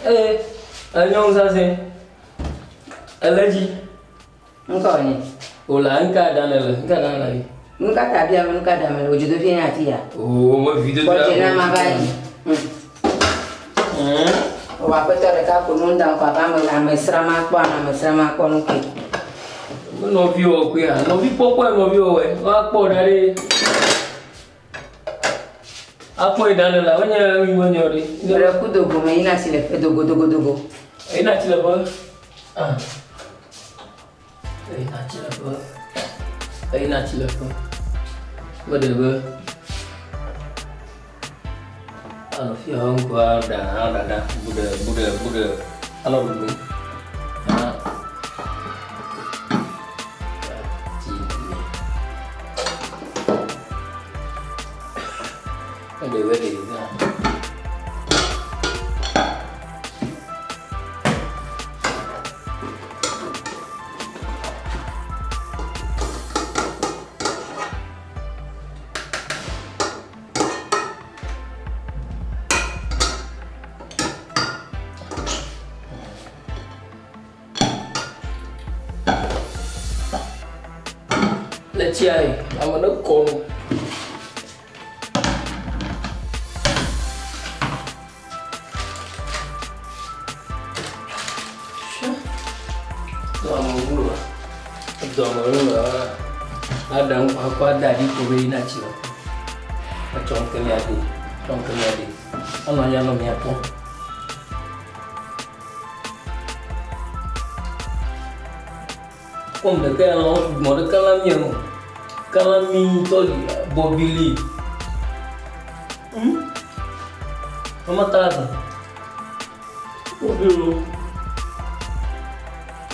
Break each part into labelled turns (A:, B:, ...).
A: Ee, enyɔnu zazɛ̃, èle edzi.
B: Ŋkɔ wònye.
A: Wòle nuka ɖam nèle? Nuka ɖam nèle?
B: Nu ka ta bia be nu ka ɖam mele? Wò dzodoƒee nye afi ya.
A: Oo, me vi dodo.
B: Gbɔdze na ma va yi. Wò aƒetɔ ɖeka ko nu ŋda ŋkɔ abe ame ame srã ma kpɔ ame ame srã ma kpɔ nu ke.
A: Me nɔvi wɔ koe ya. Nɔvi kpɔkpɔe nɔvi wɔe. Woakpɔ ɖa ɖe. Akpɔe ɖa ne la, wonye nu wonye ɖe.
B: Mele ku dogo me yina tsi le ƒe dogo dogo dogo.
A: Yina tsi le ƒe. Ah. Eyina tsi le ƒe. Eyina tsi le ƒe. Meɖe be anɔ fia ŋkɔ aɖa aɖaɖa buɖe buɖe buɖe anɔ ɖuɖum. Ah. Tsi le. Meɖe be ɖe gã. Le tsia yi, ame ne kɔ nu. Aɖa ŋku akɔ ada ɖi ko be yina tsi le. Etsɔ ŋke mia ɖi, tsɔ ŋke mia ɖi. Anɔ anyi anɔ mia kpɔm. Kpɔm ɖeka ya lãwo sugbɔ ɖe kalã mia o. Kalã mi ŋutɔ li, bɔbi li. Hmm? Mama ta zã. Bɔbi lo.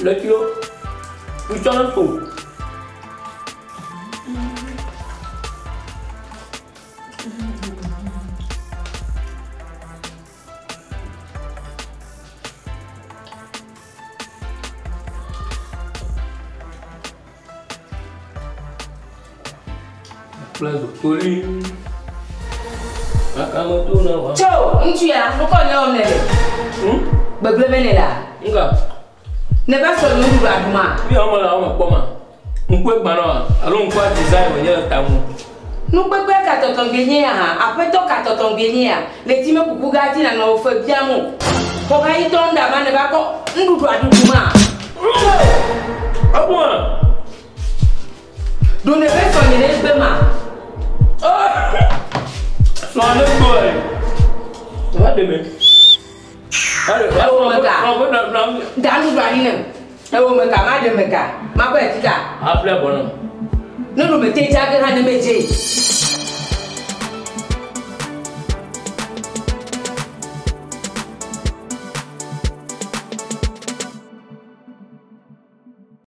A: Le tsi lo. Kutsɔ ne so. Kple zokoli. Kaka me to na wa.
B: Tso, ŋutsu ya, nu kɔ nye wɔm nèle? Gbegblẽ me nèlea?
A: Ŋka.
B: Ne va sɔ nuɖuɖu aɖu ma.
A: Mi wɔme le wɔme kpɔ ma. Ŋkue gbã na wa alo ŋkua design wònye le ta ŋu.
B: Nukpekpe ka tɔtɔŋgbe nye ya hã? Aƒetɔ ka tɔtɔŋgbe nye ya? Le ti me kuku gã ti nanɔ wò fe biam o. Xɔ ha yi tɔ ŋɖa ma ne va kɔ nuɖuɖu aɖuɖu ma. Tso.
A: Egbɔa.
B: Ɖo ne be sɔ nye ɖe gbe ma.
A: Sɔ ne gbɔe. Va ɖe me.
B: Ewo me ka. Da nuɖuɖu anyi ne. Ewo me ka ma ɖe me ka. Ma kɔe ti ka.
A: Aƒle bɔ nɔ.
B: Ne ɖo me te dza ge hã ne me dze.